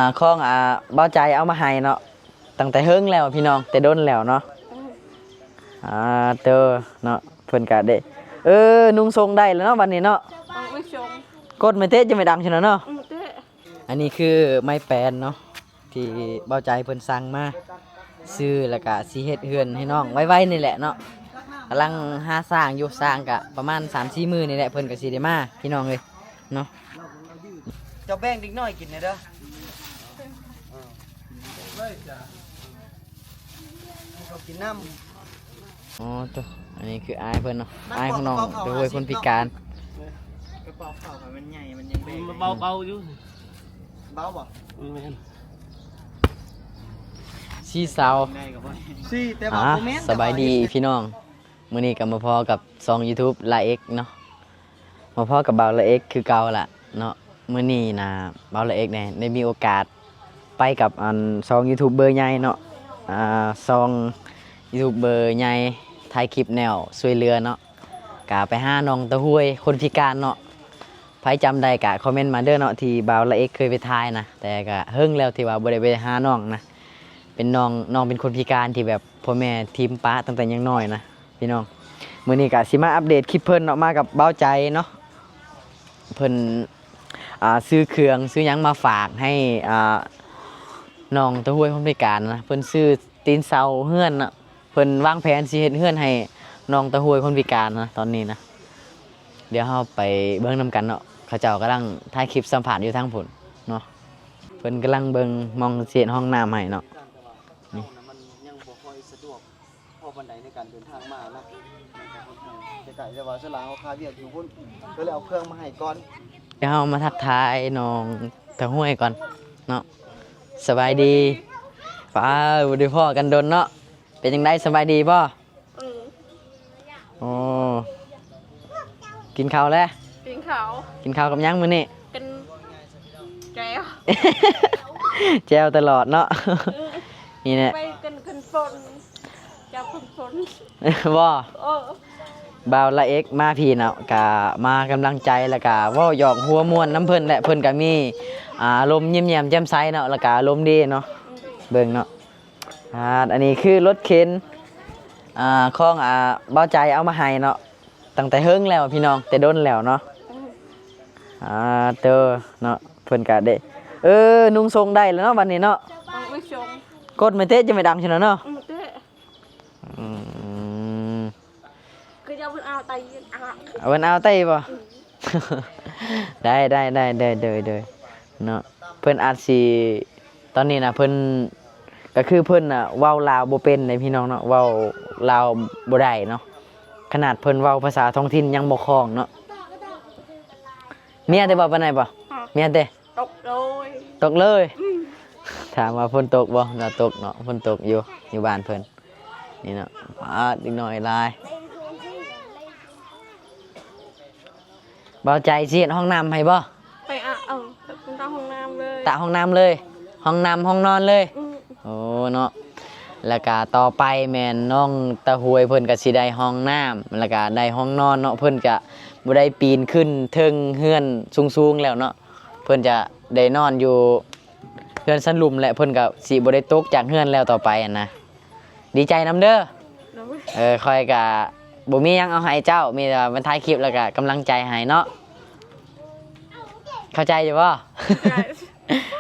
ອ່າ ຂອງ ອ່າ ບ່າວໃຈເອົາມາໃຫ້ເນາະ ຕັ້ງແຕ່ເຫິງແລ້ວພີ່ນ້ອງ ແຕ່ດົນແລ້ວເນາະ. ອ່າ ເຕີເນາະ ເພິ່ນກະໄດ້ ເອີ ນຸ່ງຊົງໄດ້ແລ້ວເນາະ ບັດນີ້ເນາະ. ກົດມາເຕະ ຈະໄມ່ດັງຊັ້ນນະເນາະ. ອັນນີ້ຄືໄມ້ແປນເນາະ ທີ່ບ່າວໃຈເພິ່ນສັ່ງມາ ຊື້ ແລ້ວກະຊິເຮັດເຮືອນໃຫ້ນ້ອງໄວໆນີ້ແຫຼະເນາະ. ກຳລັງຫາຊ່າງຢູ່ ຊ່າງກະປະມານສາມສີ່ມື້ນີ້ແຫຼະ ເພິ່ນກະຊິໄດ້ມາ ພີ່ນ້ອງເອີຍເນາະ. ເຈົ້າແບ່ງເດັກນ້ອຍກິນແດ່ເດີ ເຂົາກິນນ້ຳ. ອໍ ໂຕ ອັນນີ້ຄືອ້າຍເພິ່ນເນາະ ອ້າຍຂອງນ້ອງຕະຫ້ວຍຄົນພິການ. ກະເປົາເຂົ້າມັນໃຫຍ່ ມັນຍັງແບກ ມັນເບົາຢູ່. ເບົາບໍ່? ແມ່ນ ສີ່ເສົາ ສີ່ ແຕ່ວ່າບໍ່ແມ່ນ. ສະບາຍດີພີ່ນ້ອງ ມື້ນີ້ກະມາພໍ້ກັບຊ່ອງຢູທູບລາເອັກເນາະ ມາພໍ້ກັບບ່າວລາເອັກຄືເກົ່າລະເນາະ. ມື້ນີ້ນະ ບ່າວລາເອັກນີ້ໄດ້ມີໂອກາດໄປກັບ ອັນ ຊ່ອງຢູທູບເບີໃຫຍ່ເນາະ ອ່າ ຊ່ອງຢູທູບເບີໃຫຍ່ ຖ່າຍຄລິບແນວຊ່ວຍເຫຼືອເນາະ. ກະໄປຫານ້ອງຕະຫ້ວຍຄົນພິການເນາະ. ໃຜຈຳໄດ້ກະຄອມເມັນມາເດີເນາະ ທີ່ບ່າວລາເອັກເຄີຍໄປຖ່າຍນະ ແຕ່ກະເຫິງແລ້ວທີ່ວ່າບໍ່ໄດ້ໄປຫານ້ອງນະ. ເປັນນ້ອງ ນ້ອງເປັນຄົນພິການທີ່ແບບພໍ່ແມ່ຖິ້ມປະຕັ້ງແຕ່ຍັງນ້ອຍນະ ພີ່ນ້ອງ. ມື້ນີ້ກະຊິມາອັບເດດຄລິບເພິ່ນເນາະ ມາກັບບ່າວໃຈເນາະ. ເພິ່ນ ອ່າ ຊື້ເຄື່ອງຊື້ຫຍັງມາຝາກໃຫ້ ອ່າ ນ້ອງຕະຫ້ວຍຄົນພິການນະ. ເພິ່ນຊື້ຕີນເສົາເຮືອນນະ ເພິ່ນວາງແຜນຊິເຮັດເຮືອນໃຫ້ນ້ອງຕະຫ້ວຍຄົນພິການນະ ຕອນນີ້ນະ. ດຽວເຮົາໄປເບິ່ງນຳກັນເນາະ ເຂົາເຈົ້າກຳລັງຖ່າຍຄລິບສຳພາດຢູ່ທາງພຸ້ນເນາະ. ເພິ່ນກຳລັງເບິ່ງໝ່ອງຊິເຮັດຫ້ອງນ້ຳໃຫ້ເນາະ. ນີ້ ພໍປານໃດໃນການເດີນທາງມາເນາະ ມັນກະຄ່ອນຂ້າງໄກໆ ແຕ່ວ່າສ່ວນຫຼາຍເຮົາຄາວຽກຢູ່ພຸ້ນ ກໍເລີຍເອົາເຄື່ອງມາໃຫ້ກ່ອນ. ດຽວເຮົາມາທັກທາຍນ້ອງຕະຫ້ວຍກ່ອນເນາະ. ສະບາຍດີ. ປ້າ ບໍ່ໄດ້ພໍ້ກັນດົນເນາະ. ເປັນຈັ່ງໃດ ສະບາຍດີບໍ່? ອືມ ໂອ້ ກິນເຂົ້າແລ້ວ? ກິນເຂົ້າ. ກິນເຂົ້າກັບຫຍັງມື້ນີ້? ກິນແຈ່ວ ແຈ່ວຕະຫຼອດເນາະ. ອືມ ນີ້ແຫຼະ ໄປກິນ ກິນຝົນ ຈາກຝົນ ຝົນ ບໍ່? ເອີ ບ່າວລາເອັກມາພີ້ເນາະ ກະມາກຳລັງໃຈ ແລ້ວກະເວົ້າຫຍອກຫົວມ່ວນນຳເພິ່ນແຫຼະ. ເພິ່ນກະມີ ອາ ອາລົມຍິ້ມແຍ້ມແຈ່ມໃສເນາະ ແລ້ວກະອາລົມດີເນາະ. ອືມ ເບິ່ງເນາະ ອາ ອັນນີ້ຄືລົດເຂັນ ອາ ຂອງ ອາ ບ່າວໃຈເອົາມາໃຫ້ເນາະ ຕັ້ງແຕ່ເຫິງແລ້ວພີ່ນ້ອງ ແຕ່ດົນແລ້ວເນາະ. ອືມ ອາ ເຕີເນາະ ເພິ່ນກະໄດ້ ເອີ ນຸ່ງຊົງໄດ້ແລ້ວເນາະ ບັດນີ້ເນາະ. ກົດມາເຕະ ຈະໄມ່ດັງຊັ້ນນະເນາະ. ອືມ ເຕະ ອືມ ຄືຈະເພິ່ນເອົາໄຕ ເອົາ ເພິ່ນເອົາໄຕບໍ່? ອືມ ໄດ້ ໄດ້ ໄດ້ ເດີ ເດີ ເດີ ເນາະ. ເພິ່ນອາດຊິ ຕອນນີ້ນະ ເພິ່ນ ກະຄືເພິ່ນນະ ເວົ້າລາວບໍ່ເປັນເດ້ພີ່ນ້ອງເນາະ ເວົ້າລາວບໍ່ໄດ້ເນາະ. ຂະໜາດເພິ່ນເວົ້າພາສາທ້ອງຖິ່ນຍັງບໍ່ຄ່ອງເນາະ. ເມຍແຕ່ບໍ່ປານໃດບໍ່? ຮະ ເມຍແຕ່ ຕົກເລີຍ ຕົກເລີຍ. ອືມ ຖາມວ່າຝົນຕົກບໍ່? ນະ ຕົກເນາະ ຝົນຕົກຢູ່ ຢູ່ບ້ານເພິ່ນນີ້ເນາະ. ອາ ເດັກນ້ອຍຫຼາຍ. ບ່າວໃຈຊິເຮັດຫ້ອງນ້ຳໃຫ້ບໍ່? ໄປອະ ເອົາ ຕາຫ້ອງນ້ຳເລີຍ ຕາຫ້ອງນ້ຳເລີຍ ຫ້ອງນ້ຳ ຫ້ອງນອນເລີຍ. ອືມ ໂອ້ ເນາະ ແລ້ວກະຕໍ່ໄປແມ່ນນ້ອງຕາຫ້ວຍເພິ່ນກະຊິໄດ້ຫ້ອງນ້ຳ ແລ້ວກະໄດ້ຫ້ອງນອນເນາະ. ເພິ່ນກະບໍ່ໄດ້ປີນຂຶ້ນເທິງເຮືອນສູງໆແລ້ວເນາະ. ເພິ່ນຈະໄດ້ນອນຢູ່ເຮືອນຊັ້ນລຸ່ມ ແລະ ເພິ່ນກະຊິບໍ່ໄດ້ຕົກຈາກເຮືອນແລ້ວຕໍ່ໄປຫັ້ນນະ. ດີໃຈນຳເດີ. ໂດຍ ເອີ ຂ້ອຍກະບໍ່ມີຫຍັງເອົາໃຫ້ເຈົ້າ ມີແຕ່ວ່າມາຖ່າຍຄລິບ ແລ້ວກະກຳລັງໃຈໃຫ້ເນາະ. ເຂົ້າໃຈຢູ່ບໍ່? ເຂົ້າໃຈ.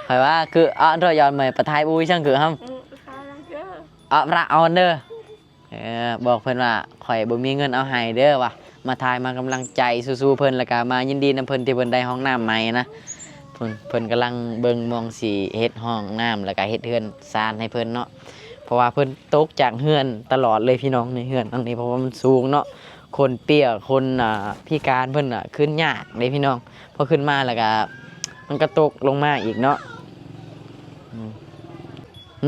ຂ້ອຍວ່າຄື ອະ ໂດຍ ຍອນເມຍປະທາຍອູ້ຍຊ່າງຄືຫຳ ອືມ ອະ ພະອອນເດີ. ເອີ ບອກເພິ່ນວ່າ ຂ້ອຍບໍ່ມີເງິນເອົາໃຫ້ເດີວ່າ ມາຖ່າຍມາກຳລັງໃຈສູ້ໆເພິ່ນ ແລ້ວກະມາຍິນດີນຳເພິ່ນທີ່ເພິ່ນໄດ້ຫ້ອງນ້ຳໃໝ່ນະ. ເພິ່ນ ເພິ່ນກຳລັງເບິ່ງໝ່ອງຊິເຮັດຫ້ອງນ້ຳ ແລ້ວກະເຮັດເຮືອນຊານໃຫ້ເພິ່ນເນາະ. ເພາະວ່າເພິ່ນຕົກຈາກເຮືອນຕະຫຼອດເລີຍພີ່ນ້ອງ ໃນເຮືອນຫຼັງນີ້ ເພາະວ່າມັນສູງເນາະ. ຄົນເປ້ຍ ຄົນ ອ່າ ພິການເພິ່ນນະຂຶ້ນຍາກເດ້ພີ່ນ້ອງ ເພາະຂຶ້ນມາແລ້ວກະມັນກະຕົກລົງມາອີກເນາະ. ອືມ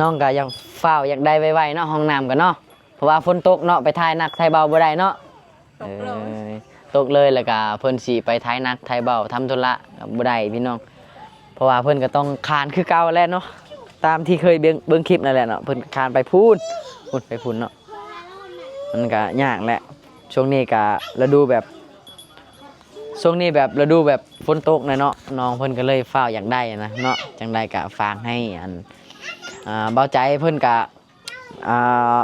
ນ້ອງກະຢາກຟ້າວຢາກໄດ້ໄວໆເນາະ ຫ້ອງນ້ຳກະເນາະ. ເພາະວ່າຝົນຕົກເນາະ ໄປຖ່າຍໜັກຖ່າຍເບົາບໍ່ໄດ້ເນາະ. ຕົກເລີຍ ເອີ ຕົກເລີຍ ແລ້ວກະເພິ່ນຊິໄປຖ່າຍໜັກຖ່າຍເບົາ ທຳທຸລະກະບໍ່ໄດ້ພີ່ນ້ອງ. ເພາະວ່າເພິ່ນກະຕ້ອງຄານຄືເກົ່າແຫຼະເນາະ ຕາມທີ່ເຄີຍເບິ່ງ ເບິ່ງຄລິບນັ້ນແຫຼະເນາະ. ເພິ່ນຄານໄປພຸ້ນ ພຸ້ນ ໄປພຸ້ນເນາະ. ມັນກະຍາກແຫຼະ ຊ່ວງນີ້ກະລະດູແບບ ຊ່ວງນີ້ແບບລະດູແບບຝົນຕົກນະເນາະ ນ້ອງເພິ່ນກໍເລີຍຟ້າວຢາກໄດ້ນະເນາະ. ຈັ່ງໃດກໍຝາກໃຫ້ອັນ ອ່າ ເບົາໃຈເພິ່ນກະ ອ່າ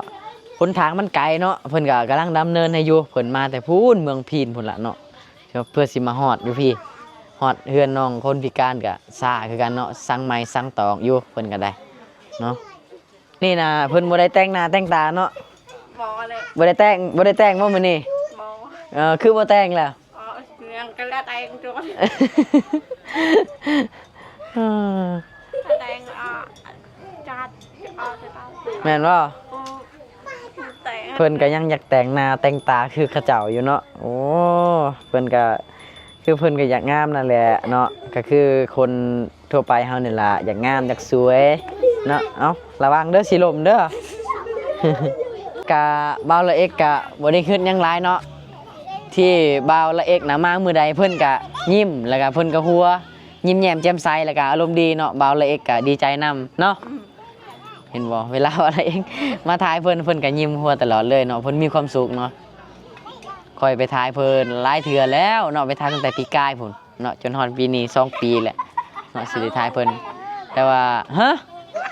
ຫົນທາງມັນໄກເນາະ ເພິ່ນກະກຳລັງດຳເນີນໃຫ້ຢູ່. ເພິ່ນມາແຕ່ພຸ້ນເມືອງພີນພຸ້ນລະເນາະ ເພື່ອຊິມາຮອດຢູ່ພີ້ ຮອດເຮືອນນ້ອງຄົນພິການກະຊ້າຄືກັນເນາະ ສັງໄມ້ສັງຕອກຢູ່ເພິ່ນກະໄດ້ເນາະ. ນີ້ນະ ເພິ່ນບໍ່ໄດ້ແຕ່ງໜ້າແຕ່ງຕາເນາະ. ບໍ່ແຫຼະ ບໍ່ໄດ້ແຕ່ງ ບໍ່ໄດ້ແຕ່ງບໍ່ມື້ນີ້? ບໍ່. ເອີ ຄືບໍ່ແຕ່ງລະ? ອໍ ຍັງກະລະແຕ່ງຕົວ ອືມ ແຕ່ງ ອາ ຈັດ ອາ ແມ່ນບໍ່? ອືມ ແຕ່ງ ເພິ່ນກະຍັງຢາກແຕ່ງໜ້າແຕ່ງຕາຄືເຂົາເຈົ້າຢູ່ເນາະ. ໂອ້ ເພິ່ນກະ ຄືເພິ່ນກໍຢາກງາມນັ້ນແຫຼະເນາະ ກໍຄືຄົນທົ່ວໄປເຮົານີ້ລະ ຢາກງາມຢາກສວຍເນາະ. ເອົາ ລະວັງເດີ ຊິລົ້ມເດີ. ກະບ່າວລະເອັກກະບໍ່ໄດ້ຄິດຫຍັງຫຼາຍເນາະ ທີ່ບ່າວລະເອັກນະມາມື້ໃດເພິ່ນກະຍິ້ມ ແລ້ວກະເພິ່ນກະຫົວ ຍິ້ມແຍ້ມແຈ່ມໃສ ແລ້ວກະອາລົມດີເນາະ. ບ່າວລະເອັກກະດີໃຈນຳເນາະ. ເຫັນບໍ່ ເວລາວ່າລະເອງມາຖ່າຍເພິ່ນ ເພິ່ນກໍຍິ້ມຫົວຕະຫຼອດເລີຍເນາະ ເພິ່ນມີຄວາມສຸກເນາະ. ຂ້ອຍໄປຖ່າຍເພິ່ນຫຼາຍເທື່ອແລ້ວເນາະ ໄປຖ່າຍຕັ້ງແຕ່ປີກາຍພຸ້ນເນາະ ຈົນຮອດປີນີ້ສອງປີແລ້ວເນາະ ຊິໄດ້ຖ່າຍເພິ່ນ. ແຕ່ວ່າ ຮະ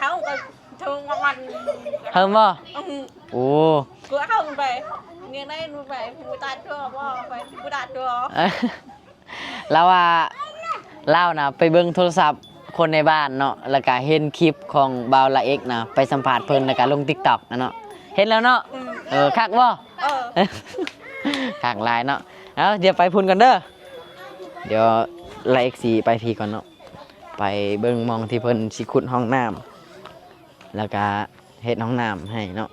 ເຮົາກໍໂທມາວັນ ເຮີມບໍ່? ອືມ ໂອ້ ເຮົາໄປ ເນຍໄດ້ໄປ ບໍ່ຕັດຕົວບໍ່ ໄປບໍ່ຕັດຕົວ. ລາວວ່າ ລາວນະໄປເບິ່ງໂທລະສັບຄົນໃນບ້ານເນາະ ແລ້ວກະເຫັນຄລິບຂອງບ່າວລາເອັກນະ ໄປສຳພາດເພິ່ນ ແລ້ວກະລົງຕິກຕັອກນະເນາະ. ເຫັນແລ້ວເນາະ? ອືມ ເອີ ຄັກບໍ່? ເອີ ຄັກຫຼາຍເນາະ. ເອົາ ດຽວໄປພຸ້ນກ່ອນເດີ ດຽວລາເອັກຊິໄປພີ້ກ່ອນເນາະ ໄປເບິ່ງໝ່ອງທີ່ເພິ່ນຊິຂຸດຫ້ອງນ້ຳ ແລ້ວກະເຮັດຫ້ອງນ້ຳໃຫ້ເນາະ.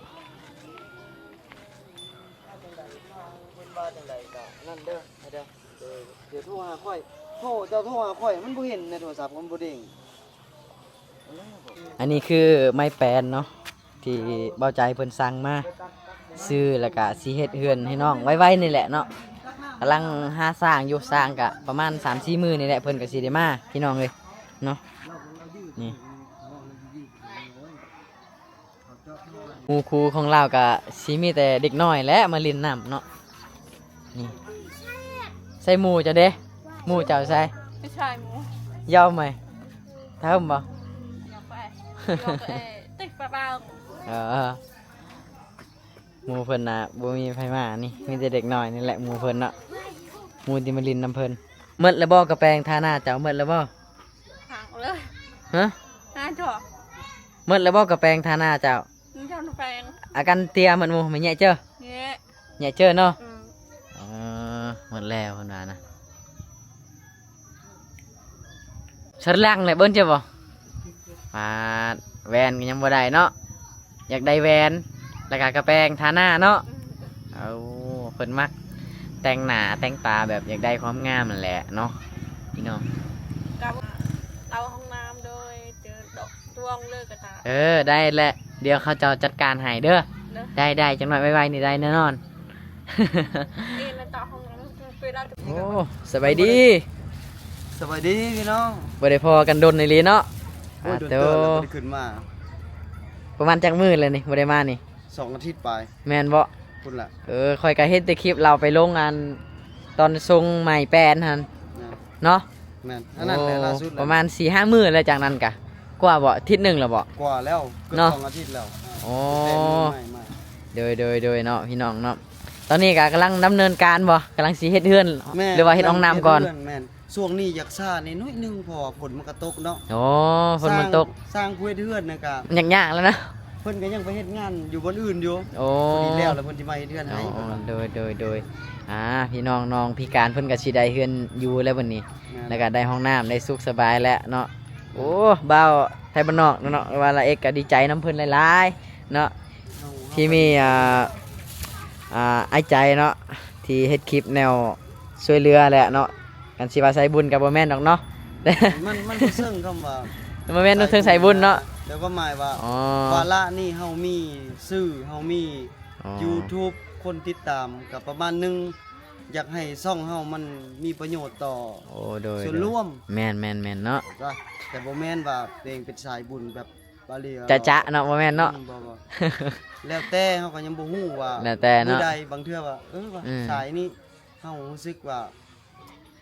ເພິ່ນວ່າຈັ່ງໃດກະນັ້ນເດີ ເດີ ດຽວໂທຫາຂ້ອຍ. ໂທ ເຈົ້າໂທຫາຂ້ອຍ ມັນບໍ່ເຫັນໃນໂທລະສັບ ມັນບໍ່ເດ້ງ. ອັນນີ້ຄືໄມ້ແປນເນາະ ທີ່ເບົາໃຈເພິ່ນສັ່ງມາຊື້ ແລ້ວກະຊິເຮັດເຮືອນໃຫ້ນ້ອງໄວໆນີ້ແຫຼະເນາະ. ກຳລັງຫາຊ່າງຢູ່ ຊ່າງກະປະມານສາມສີ່ມື້ນີ້ແຫຼະ ເພິ່ນກະຊິໄດ້ມາ ພີ່ນ້ອງເອີຍເນາະ. ນີ້ ໝູ່ຄູ່ຂອງລາວກະຊິມີແຕ່ເດັກນ້ອຍແຫຼະມາຫຼິ້ນນ້ຳເນາະ. ນີ້ ໃສ່ໝູ່ເຈົ້າເດ້ ໝູ່ເຈົ້າໃສ່ ໄປໃສ່ໝູ່ ຢາວໄໝ ຖາມບໍ່ ຢາວໄປ ຢາວໄປ ຕິດປະເປົາ ເອີ ໝູ່ເພິ່ນນະ ບໍ່ມີໃຜມານີ້ ມີແຕ່ເດັກນ້ອຍນີ້ແຫຼະໝູ່ເພິ່ນເນາະ ໝູ່ທີ່ມາຫຼິ້ນນຳເພິ່ນ. ໝົດແລ້ວບໍ່ກະແປງທາໜ້າເຈົ້າ ໝົດແລ້ວບໍ່? ຫາງເລີຍ ຮະ ຫາຈອກ ໝົດແລ້ວບໍ່ກະແປງທາໜ້າເຈົ້າ? ມັນທາແປງ ອາກັນເຕຍໝົດໝູ່ ແມ່ນແຍະເຈີ ແຍະ ແຍະເຈີເນາະ. ອືມ ເອີ ໝົດແລ້ວເພິ່ນວ່ານະ. ສະຫຼັງແຫຼະເບິ່ງເຈົ້າບໍ່? ປາດ ແວ່ນກໍຍັງບໍ່ໄດ້ເນາະ ຢາກໄດ້ແວ່ນ ແລ້ວກະກະແປງທາໜ້າເນາະ. ອືມ ເອົາ ເພິ່ນມັກແຕ່ງໜ້າແຕ່ງຕາແບບຢາກໄດ້ຄວາມງາມນັ້ນແຫຼະເນາະ ພີ່ນ້ອງ. ເຕົາຫ້ອງນ້ຳໂດຍ ເຈີດອກ ດວງເລີຍກະຕາ. ເອີ ໄດ້ແຫຼະ ດຽວເຂົາເຈົ້າຈັດການໃຫ້ເດີ. ເດີ ໄດ້ໆ ຈັກໜ້ອຍໄວໆນີ້ໄດ້ແນ່ນອນ. ໂອ້ ສະບາຍດີ ສະບາຍດີພີ່ນ້ອງ. ບໍ່ໄດ້ພໍ້ກັນດົນອີ່ຫຼີເນາະ. ໂອ້ຍ ໂດນເຕີບແລ້ວບໍ່ໄດ້ຂຶ້ນມາ. ປະມານຈັກມື້ແລ້ວນີ້ບໍ່ໄດ້ມານີ້? ສອງອາທິດປາຍ. ແມ່ນບໍ່? ພຸ້ນລະ. ເອີ ຂ້ອຍກະເຫັນແຕ່ຄລິບລາວໄປລົງອັນ ຕອນສົ່ງໄມ້ແປນຫັ້ນ ແມ່ນ ເນາະ. ແມ່ນ ອັນນັ້ນແຫຼະ ໂອ້ ລ່າສຸດແຫຼະ ປະມານສີ່ຫ້າມື້ແລ້ວ. ຈາກນັ້ນກະ ກວ່າບໍ່ ອາທິດໜຶ່ງແລ້ວບໍ່? ກວ່າແລ້ວ ເກືອບ ເນາະ ສອງອາທິດແລ້ວ. ໂອ້ ແຕ່ງໃໝ່ໆ ໂດຍໆໆ ເນາະ ພີ່ນ້ອງເນາະ. ຕອນນີ້ກະກຳລັງດຳເນີນການບໍ່? ກຳລັງຊິເຮັດເຮືອນ ແມ່ນ ຫຼືວ່າເຮັດຫ້ອງນ້ຳກ່ອນ? ເຮັດເຮືອນ ແມ່ນ. ຊ່ວງນີ້ຢາກຊ້າແດ່ໜ້ອຍໜຶ່ງ ເພາະວ່າຝົນມັນກະຕົກເນາະ. ໂອ້ ຝົນມັນຕົກ ຊ່າງ ຊ່າງຜູ້ເຮັດເຮືອນນະກະ ຍາກໆແລ້ວນະ. ເພິ່ນກະຍັງໄປເຮັດງານຢູ່ບ່ອນອື່ນຢູ່. ໂອ້ ພໍດີແລ້ວ ແລ້ວເພິ່ນຊິມາເຮັດເຮືອນໃຫ້. ອໍ ເພິ່ນວ່າ ໂດຍໆໆ ອ່າ ພີ່ນ້ອງ ນ້ອງພິການເພິ່ນກະຊິໄດ້ເຮືອນຢູ່ແລ້ວບັດນີ້. ແມ່ນ ແລ້ວກະໄດ້ຫ້ອງນ້ຳ ໄດ້ສຸກສະບາຍແລ້ວເນາະ. ໂອ້ ບ່າວໄທບ້ານນອກເນາະ ວ່າລາເອັກກະດີໃຈນຳເພິ່ນຫຼາຍໆເນາະ ທີ່ມີ ອ່າ ອ່າ ອ້າຍໃຈເນາະ ທີ່ເຮັດຄລິບແນວຊ່ວຍເຫຼືອແຫຼະເນາະ. ຄັນຊິວ່າສາຍບຸນກະບໍ່ແມ່ນດອກເນາະ. ມັນ ມັນບໍ່ເຊີງຄຳວ່າ ບໍ່ແມ່ນເຊີງສາຍບຸນເນາະ ແຕ່ຄວາມໝາຍວ່າ ອໍ ວາລະນີ້ເຮົາມີສື່ ເຮົາມີ ອໍ ຢູທູບ ຄົນຕິດຕາມກະປະມານໜຶ່ງ ຢາກໃຫ້ຊ່ອງເຮົາມັນມີປະໂຫຍດຕໍ່ ໂອ້ ໂດຍ ສ່ວນລວມ. ແມ່ນໆໆ ເນາະ ແຕ່ບໍ່ແມ່ນວ່າຕົວເອງເປັນສາຍບຸນແບບ ປາເລຍ ຈະໆເນາະ ບໍ່ແມ່ນເນາະ. ອືມ ບໍ່ໆ ແລ້ວແຕ່ ເຮົາກໍຍັງບໍ່ຮູ້ວ່າ ແລ້ວແຕ່ເນາະ ມື້ໃດ ບາງເທື່ອວ່າ ເອີ ວ່າ ອືມ ສາຍນີ້ ເຮົາຮູ້ສຶກວ່າ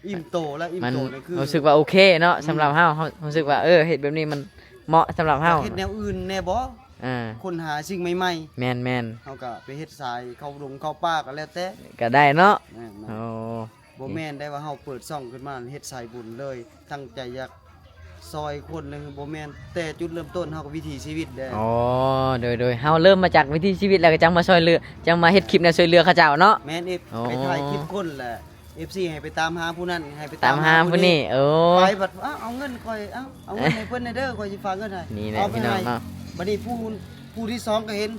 ອີ່ມໂຕ ແລະ ອີ່ມ ມັນ ໂຕນີ້ຄື ຮູ້ສຶກວ່າໂອເຄເນາະ ອືມ ສຳລັບເຮົາ ເຮົາ ເຮົາຮູ້ສຶກວ່າ ເອີ ເຮັດແບບນີ້ມັນເໝາະສຳລັບເຮົາ ຢາກເຮັດແນວອື່ນແດ່ບໍ່? ອ່າ ຄົ້ນຫາສິ່ງໃໝ່ໆ ແມ່ນໆ ເຮົາກະໄປເຮັດສາຍເຂົ້າດົງເຂົ້າປ່າກໍແລ້ວແຕ່ ກໍໄດ້ເນາະ ແມ່ນໆ ໂອ້ ບໍ່ແມ່ນໄດ້ວ່າເຮົາເປີດຊ່ອງຂຶ້ນມາເຮັດສາຍບຸນເລີຍ ຕັ້ງໃຈຢາກຊ່ອຍຄົນເລີຍ ບໍ່ແມ່ນ ແຕ່ຈຸດເລີ່ມຕົ້ນເຮົາກໍວິຖີຊີວິດແດ່ ອໍ ໂດຍໆ ເຮົາເລີ່ມມາຈາກວິຖີຊີວິດ ແລ້ວກໍຈັ່ງມາຊ່ອຍເຫຼືອ ຈັ່ງມາເຮັດຄລິບແນວຊ່ວຍເຫຼືອເຂົາເຈົ້າເນາະ ແມ່ນ ເອັບ ອໍ ໄປຖ່າຍຄລິບຄົນແຫຼະ ເອັບຊີ ໃຫ້ໄປຕາມຫາຜູ້ນັ້ນ ໃຫ້ໄປຕາມຫາຜູ້ນີ້ ໂອ້ ໄປບັດ ເອົາ ເອົາເງິນຂ້ອຍ ເອົາ ເອົາເງິນໃຫ້ເພິ່ນແດ່ເດີ ຂ້ອຍຊິຝາກເງິນໃຫ້ ນີ້ແຫຼະ ເອົາໄປໃຫ້ ພີ່ນ້ອງເນາະ ບັດນີ້ຜູ້ ຜູ້ທີສອງກໍເຫັນ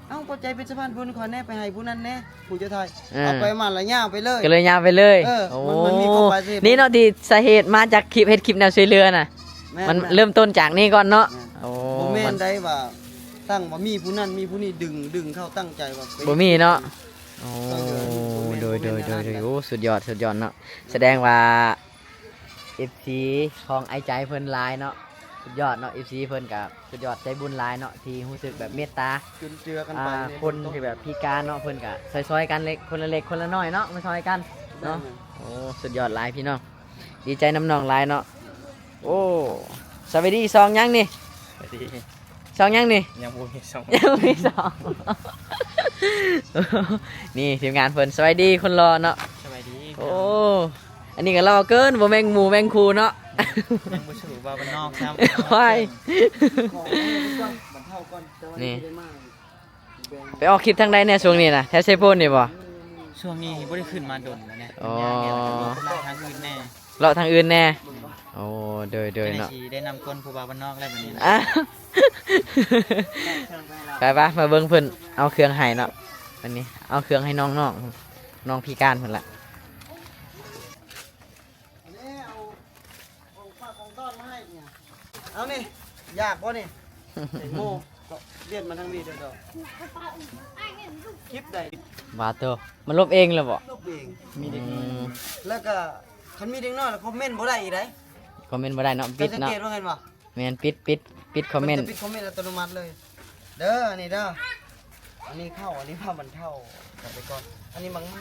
ເອົາ ຂອບໃຈເປັນສະພານບຸນຂ້ອຍແດ່ ໄປໃຫ້ຜູ້ນັ້ນແດ່ ຜູ້ເຈົ້າຖ່າຍ ເອີ ເອົາໄປມາລະຍາວໄປເລີຍ ກໍເລີຍຍາວໄປເລີຍ ເອີ ໂອ້ ມັນ ມັນມີຄວາມໝາຍ ນີ້ເນາະ ທີ່ສາເຫດມາຈາກຄລິບ ເຮັດຄລິບແນວຊ່ວຍເຫຼືອນະ ແມ່ນ ມັນເລີ່ມຕົ້ນຈາກນີ້ກ່ອນເນາະ ແມ່ນ ໂອ້ ບໍ່ແມ່ນໄດ້ວ່າຕັ້ງວ່າມີຜູ້ນັ້ນມີຜູ້ນີ້ດຶງ ດຶງເຂົ້າ ຕັ້ງໃຈວ່າ ບໍ່ມີເນາະ ໂອ້ ໂດຍໆໆ ໂອ້ ສຸດຍອດ ສຸດຍອດເນາະ ສະແດງວ່າ ເອັບຊີ ຂອງອ້າຍໃຈເພິ່ນຫຼາຍເນາະ ສຸດຍອດເນາະ ເອັບຊີ ເພິ່ນກໍສຸດຍອດ ໃຈບຸນຫຼາຍເນາະ ທີ່ຮູ້ສຶກແບບເມດຕາ ຈຸນເຈືອກັນໄປ ອ່າ ໃນ ຄົນທີ່ແບບພິການເນາະ ເພິ່ນກໍຊ່ອຍໆກັນເລັກ ຄົນລະເລັກຄົນລະນ້ອຍເນາະ ມາຊ່ອຍກັນເນາະ ໂອ້ ສຸດຍອດຫຼາຍພີ່ນ້ອງ ດີໃຈນຳນ້ອງຫຼາຍເນາະ ໂອ້ ສະບາຍດີ ຊ່ອງຫຍັງນີ້? ສະບາຍດີ ຊ່ອງຫຍັງນີ້? ຍັງບໍ່ມີຊ່ອງ ຍັງບໍ່ມີຊ່ອງ ນີ້ທີມງານເພິ່ນ ສະບາຍດີຄົນຫຼໍ່ເນາະ ສະບາຍດີ ໂອ້ ອັນນີ້ກໍຫຼໍ່ເກີນ ບໍ່ແມ່ນໝູ່ແມ່ນຄູ່ເນາະ ຍັງບໍ່ສູ້ບ່າວບ້ານນອກຊ້ຳ ໂອ້ຍ ນີ້ ໄປອອກຄລິບທາງໃດແດ່ຊ່ວງນີ້ນະ ແຖວເຊໂປນນີ້ບໍ່? ຊ່ວງນີ້ບໍ່ໄດ້ຂຶ້ນມາດົນແລ້ວນະ ອໍ ເລາະທາງອື່ນແດ່ ເລາະທາງອື່ນແດ່ ໂອ້ ໂດຍໆ ເນາະ ຊິໄດ້ນຳກົ້ນຜູ້ບ່າວບ້ານນອກແລ້ວບັດນີ້ນະ ອ່ະ ໄປໆ ມາເບິ່ງເພິ່ນເອົາເຄື່ອງໃຫ້ເນາະ ອັນນີ້ເອົາເຄື່ອງໃຫ້ນ້ອງໆ ນ້ອງພິການເພິ່ນລະ ເອົາຂອງຝາກຂອງຕ້ອນມາໃຫ້ ເອົານີ້ ຢາກບໍ່ນີ້? ແຕງໂມ ລຽນມາທາງນີ້ເດີ ຄລິບໃດ ບາໂຕ ມັນລົບເອງແລ້ວບໍ່? ລົບເອງ ມີເດັກນ້ອຍ ອືມ ແລ້ວກໍຄັນມີເດັກນ້ອຍລະຄອມເມັນບໍ່ໄດ້ອີກໃດ ຄອມເມັນບໍ່ໄດ້ເນາະ ປິດເນາະ ສັງເກດວ່າແມ່ນບໍ່? ແມ່ນ ປິດ ປິດ ປິດຄອມເມັນ ມັນຈະປິດຄອມເມັນອັດຕະໂນມັດເລີຍ ເດີ ອັນນີ້ເດີ ອັນນີ້ເຂົ້າ ອັນນີ້ຜ້າບັນເທົາ ກັບໄປກ່ອນ ອັນນີ້ມັກໄມ້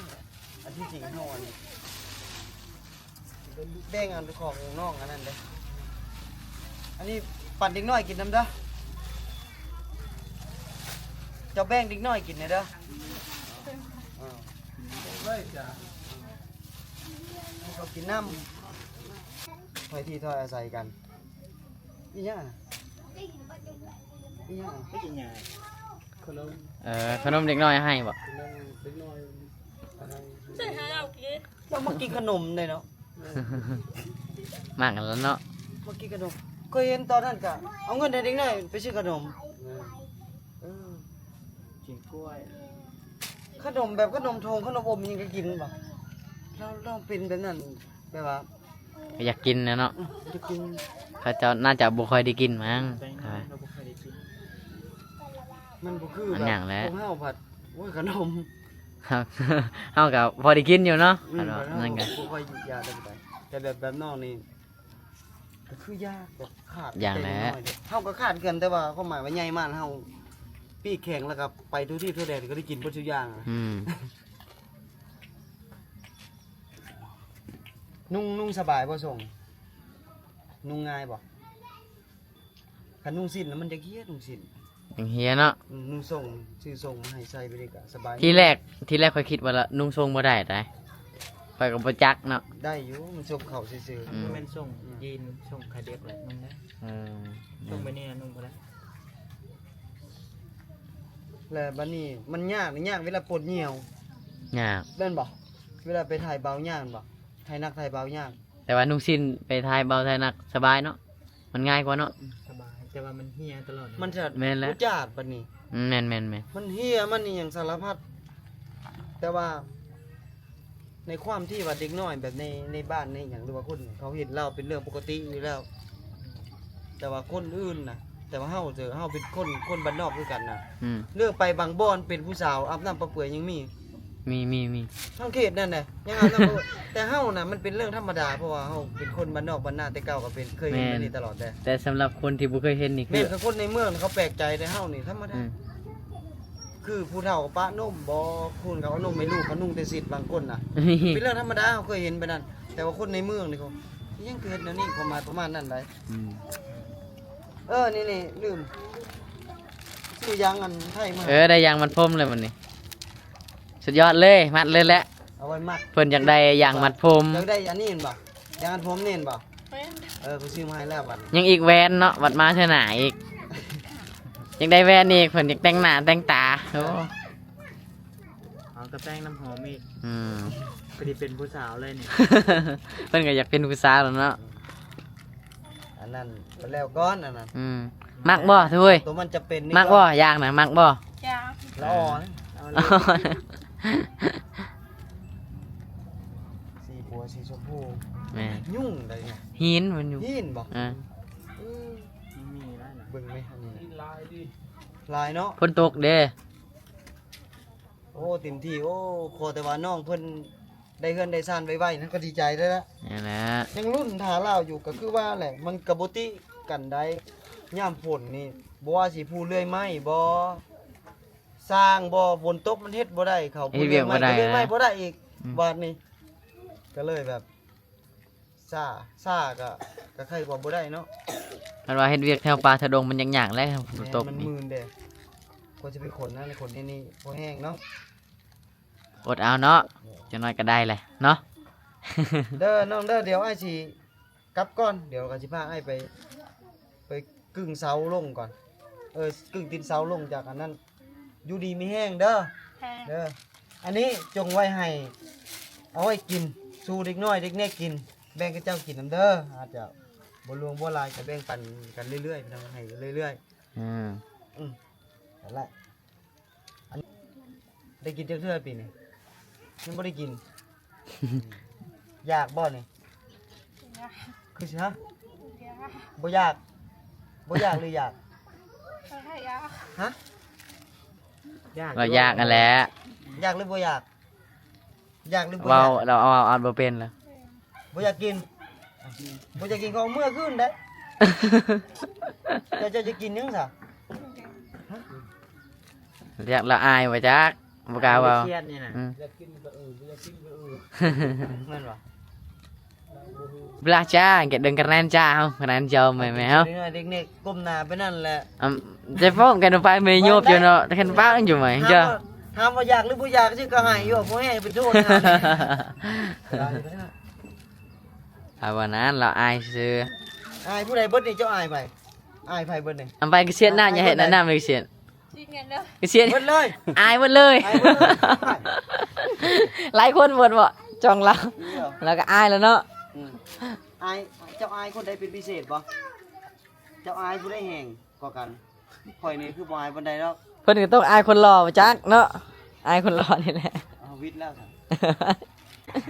ອັນທີ່ຈິງເຮົາອັນນີ້ ແບ່ງອັນຂອງນ້ອງອັນນັ້ນເດີ ອັນນີ້ປັນເດັກນ້ອຍກິນນຳເດີ ເຈົ້າແບ່ງເດັກນ້ອຍກິນແດ່ເດີ ເອີ ເຂົາກິນນຳ ຖອຍທີ່ຖອຍອາໄສກັນ ອີຫຍັງ ອີຫຍັງ ເປັນຫຍັງ ຂະໜົມ ເອີ ຂະໜົມເດັກນ້ອຍໃຫ້ບໍ່? ຂະໜົມເດັກນ້ອຍໃຫ້ ໃສ່ໃຫ້ເຮົາກິນ ເຈົ້າມັກກິນຂະໜົມເດ້ເນາະ ມັກຫັ້ນລະເນາະ ມັກກິນຂະໜົມ ເຄີຍເຫັນຕອນນັ້ນກະເອົາເງິນໃຫ້ເດັກນ້ອຍໄປຊື້ຂະໜົມ ເອີ ກິນກ້ວຍ ຂະໜົມແບບຂະໜົມຖົງ ຂະໜົມອົມຫຍັງກໍກິນບໍ່ ລາວ ລາວເປັນແບບນັ້ນ ແບບວ່າ ກໍຢາກກິນນະເນາະ ອືມ ຢາກກິນ ເຂົາເຈົ້າໜ້າຈະບໍ່ຄ່ອຍໄດ້ກິນມັ້ງ ແຕ່ງງານກໍບໍ່ຄ່ອຍໄດ້ກິນ ມັນບໍ່ຄື ມັນຫຍັງແຫຼະ ພວກເຮົາພັດ ໂອ້ຍ ຂະໜົມ ເຮົາກໍພໍໄດ້ກິນຢູ່ເນາະ ອືມ ອັນນັ້ນກໍບໍ່ຄ່ອຍຢາກເທົ່າໃດ ແຕ່ແບບ ແບບນ້ອງນີ້ ກໍຄືຢາກແບບຂາດ ຢ່າງແຫຼະ ເຮົາກໍຂາດຄືກັນ ແຕ່ວ່າຄວາມໝາຍວ່າໃຫຍ່ມາແລ້ວເຮົາປີກແຂງ ແລ້ວກໍໄປທົ່ວທີບທົ່ວແດນ ກໍໄດ້ກິນເບິດທຸກຢ່າງ ອືມ ນຸ່ງ ນຸ່ງສະບາຍບໍ່ ສົ້ງ ນຸ່ງງ່າຍບໍ່? ຄັນນຸ່ງສິ້ນນະມັນຈະເຫຍ ນຸ່ງສິ້ນ ຍັງເຫຍເນາະ ອືມ ນຸ່ງສົ້ງ ຊື້ສົ້ງມາໃຫ້ໃສ່ໄປນີ້ກະສະບາຍ ທີແລກ ທີແລກຂ້ອຍຄິດວ່າລະນຸ່ງສົ້ງບໍ່ໄດ້ໃດ ຂ້ອຍກໍບໍ່ຈັກເນາະ ໄດ້ຢູ່ ມັນສົ້ງເຂົ້າຊື່ໆ ອືມ ບໍ່ແມ່ນສົ້ງ ອືມ ຢີນ ສົ້ງຂາເດັກແຫຼະນຸ່ງໄດ້ ເອີ ສົ້ງແບບນີ້ນະນຸ່ງບໍ່ໄດ້ ແລ້ວບັດນີ້ມັນຍາກ ຍາກເວລາປົດຍ່ຽວ ຍາກ ແມ່ນບໍ່? ເວລາໄປຖ່າຍເບົາຍາກແມ່ນບໍ່? ຖ່າຍໜັກຖ່າຍເບົາຍາກ ແຕ່ວ່ານຸ່ງສິ້ນໄປຖ່າຍເບົາຖ່າຍໜັກສະບາຍເນາະ ມັນງ່າຍກວ່າເນາະ ອືມ ສະບາຍ ແຕ່ວ່າມັນເຫຍຕະຫຼອດ ມັນຈະ ແມ່ນແຫຼະ ອຸດຈາດບັດນີ້ ອືມ ແມ່ນໆໆ ມັນເຫຍ ມັນອີ່ຫຍັງສາລະພັດ ແຕ່ວ່າໃນຄວາມທີ່ວ່າເດັກນ້ອຍແບບໃນ ໃນບ້ານໃນຫຍັງ ຫຼືວ່າຄົນເຂົາເຫັນລາວເປັນເລື່ອງປົກກະຕິຢູ່ແລ້ວ ແຕ່ວ່າຄົນອື່ນນະ ແຕ່ວ່າເຮົາ ເຮົາເປັນຄົນ ຄົນບ້ານນອກຄືກັນນະ ອືມ ເລື່ອງໄປບາງບ່ອນເປັນຜູ້ສາວອາບນ້ຳປະເປືອຍຍັງມີ ມີ ມີ ມີ ທາງເຂດນັ້ນແຫຼະ ຍັງອາບນ້ຳປະເປືອຍ ແຕ່ເຮົານະມັນເປັນເລື່ອງທຳມະດາ ເພາະວ່າເຮົາເປັນຄົນບ້ານນອກບ້ານນາແຕ່ເກົ່າ ກໍເປັນ ເຄີຍເຫັນແບບນີ້ຕະຫຼອດແດ່ ແຕ່ສຳລັບຄົນທີ່ບໍ່ເຄີຍເຫັນນີ້ ແມ່ນ ຄື ຄືຄົນໃນເມືອງເຂົາແປກໃຈ ແຕ່ເຮົານີ້ທຳມະດາ ອືມ ຄືຜູ້ເຖົ້າປະນົມບໍ ຄົນເຂົາເອົານົມໃຫ້ລູກ ເຂົານຸ່ງແຕ່ຊິດບາງຄົນນະ ເປັນເລື່ອງທຳມະດາ ເຮົາເຄີຍເຫັນປານນັ້ນ ແຕ່ວ່າຄົນໃນເມືອງນີ້ເຂົາຍັງຄືເຮັດແນວນີ້ ຄວາມໝາຍປະມານນັ້ນໃດ໋. ອືມ ເອີ ນີ້ໆ ລືມ ຊື້ຢາງອັນໄທມາ. ເອີ ໄດ້ຢາງມັດຜົມແລ້ວບັດນີ້ ສຸດຍອດເລີຍ ມັດເລີຍແຫຼະ. ເອົາໄວ້ມັດ ເພິ່ນຢາກໄດ້ຢາງມັດຜົມ. ຢາກໄດ້ອັນນີ້ແມ່ນບໍ່? ຢາງມັດຜົມນີ້ແມ່ນບໍ່? ແມ່ນ. ເອີ ຂ້ອຍຊື້ມາໃຫ້ແລ້ວບັດນີ້ ຍັງອີກແຫວນເນາະ ບັດມາເທື່ອໜ້າອີກ ຢາກໄດ້ແຫວນອີກ ເພິ່ນຢາກແຕ່ງໜ້າແຕ່ງຕາ. ໂອ້ ເອົາກະແປງນ້ຳຫອມອີກ. ອືມ ພໍດີເປັນຜູ້ສາວເລີຍນີ້. ເພິ່ນກໍຢາກເປັນຜູ້ສາວແລ້ວເນາະ. ອັນນັ້ນໄປແລ້ວກ່ອນອັນນັ້ນ. ອືມ ມັກບໍ່ ທຸຍ? ຕົວມັນຈະເປັນນີ້ ມັກບໍ່? ຢາກນະ ມັກບໍ່? ຢາກ. ລະອ່ອນ ເອົາເລີຍ ສີບົວ ສີຊົມພູ. ແມ່ນ. ຍຸງໃດນີ້? ຫີນ ມັນຍຸງ ຫີນບໍ່? ອ່າ ອືມ ມີຫຼາຍນະ ເບິ່ງແມ ອັນນີ້ນະ ຫຼາຍເນາະ ຝົນຕົກເດ້. ໂອ້ ເຕັມທີ່. ໂອ້ ຂໍແຕ່ວ່ານ້ອງເພິ່ນໄດ້ເຮືອນໄດ້ຊານໄວໆ ນັ້ນກໍດີໃຈແລ້ວ. ນັ້ນແຫຼະ ຍັງລຸ້ນຖ້າລາວຢູ່ ກໍຄືວ່າແຫຼະ ມັນກໍບໍ່ຕິກັນໄດ້. ຍາມຝົນນີ້ ບໍ່ວ່າຊິຜູ້ເລື່ອຍໄມ້ບໍ່ ຊ່າງບໍ່ ຝົນຕົກມັນເຮັດບໍ່ໄດ້ ເຂົາຜູ້ເລື່ອຍໄມ້ ເຮັດວຽກບໍ່ໄດ້ ກໍເລື່ອຍໄມ້ບໍ່ໄດ້ອີກ. ອືມ ບາດນີ້ກໍເລີຍແບບ ຊ້າ ຊ້າກໍ ກໍໄຄກວ່າບໍ່ໄດ້ເນາະ. ຄັນວ່າເຮັດວຽກແຖວປ່າແຖວດົງມັນຍາກໆ ແຫຼະ ຝົນຕົກ ມັນມື່ນເດ້. ກວ່າຈະໄປຂົນນັ້ນຂົນນີ້ ພໍແຮງເນາະ. ອົດເອົາເນາະ ຈັກໜ້ອຍກໍໄດ້ແຫຼະເນາະ. ເດີນ້ອງເດີ ດຽວອ້າຍຊິກັບກ່ອນ ດຽວກໍຊິພາອ້າຍໄປ ໄປກຶ້ງເສົາລົງກ່ອນ. ເອີ ກຶ້ງຕີນເສົາລົງ ຈາກອັນນັ້ນ ຢູ່ດີມີແຮງເດີ ແຮງ ເດີ. ອັນນີ້ຈົ່ງໄວ້ໃຫ້ ເອົາໄວ້ກິນສູ່ເດັກນ້ອຍເດັກແນກກິນ ແບ່ງກັບເຈົ້າກິນນຳເດີ. ອາດຈະບໍ່ຫຼວງບໍ່ຫຼາຍ ກໍແບ່ງປັນກັນເລື້ອຍໆ ພີ່ນ້ອງ ໃຫ້ເລື້ອຍໆ. ອືມ ອືມ ນັ້ນແຫຼະ. ອັນ ໄດ້ກິນຈັກເທື່ອປີນີ້? ຍັງບໍ່ໄດ້ກິນ. ຢາກບໍ່ນີ້? ຢາກ. ຄືຊິ ຮະ? ຢາກ. ບໍ່ຢາກ ບໍ່ຢາກຫຼືຢາກ? ຢາກ. ຮະ? ຢາກ ວ່າຢາກຫັ້ນແຫຼະ. ຢາກຫຼືບໍ່ຢາກ? ຢາກຫຼືບໍ່ຢາກ? ເວົ້າ ລາວເວົ້າ ເວົ້າບໍ່ເປັນລະ. ບໍ່ຢາກກິນ ບໍ່ຢາກກິນກໍເອົາເມືອຄືນໄດ້. ເຈົ້າ ເຈົ້າຈະກິນຫຍັງຊະ? ຢາກ ລາວອາຍບໍ່ຈັກ ບໍ່ກ້າເວົ້າ. ຄຽດນີ້ນະ ອືມ ຢາກກິນກໍເອີ ບໍ່ຢາກກິນກໍເອີ ແມ່ນບໍ່? ບລາຈາ ແກເດີນກະແນນຈາເຮົາ ກະແນນຈອມແມ່ເຮົາ ເດັກນ້ອຍເດັກເນັກກົ້ມໜ້າໄປນັ້ນແຫຼະ. ອືມ ຈະຟ້ອງກັນໄປແມ່ໂຍບຢູ່ເນາະ ຄັນປ້າຢູ່ໃໝ່ ເຈົ້າ ຖາມວ່າຢາກຫຼືບໍ່ຢາກ ຊິກໍໃຫ້ຢູ່ ບໍ່ໃຫ້ໄປໂທດເຮົາ. ຖ້າວ່ານັ້ນລາວອາຍຊື່. ອາຍຜູ້ໃດເບິດນີ້? ເຈົ້າອາຍໃຜ? ອາຍໃຜເບິດນີ້? ອຳໄປກະຊຽນນະ ຢ່າເຮັດນະ ນຳກະຊຽນ ກະຊຽນເບິດເລີຍ ອາຍເບິດເລີຍ ອາຍເບິດເລີຍ. ຫຼາຍຄົນເບິດບໍ່ ຈ້ອງລາວ ລາວກໍອາຍແລ້ວເນາະ. ອືມ ອາຍ ເຈົ້າອາຍຄົນໃດເປັນພິເສດບໍ່? ເຈົ້າອາຍຜູ້ໃດແຮງກວ່າກັນ? ຂ້ອຍນີ້ຄືບໍ່ອາຍປານໃດດອກ. ເພິ່ນກໍຕ້ອງອາຍຄົນຫຼໍ່ຈັກເນາະ ອາຍຄົນຫຼໍ່ນີ້ແຫຼະ. ເອົາ ວິດແລ້ວຊັ້ນ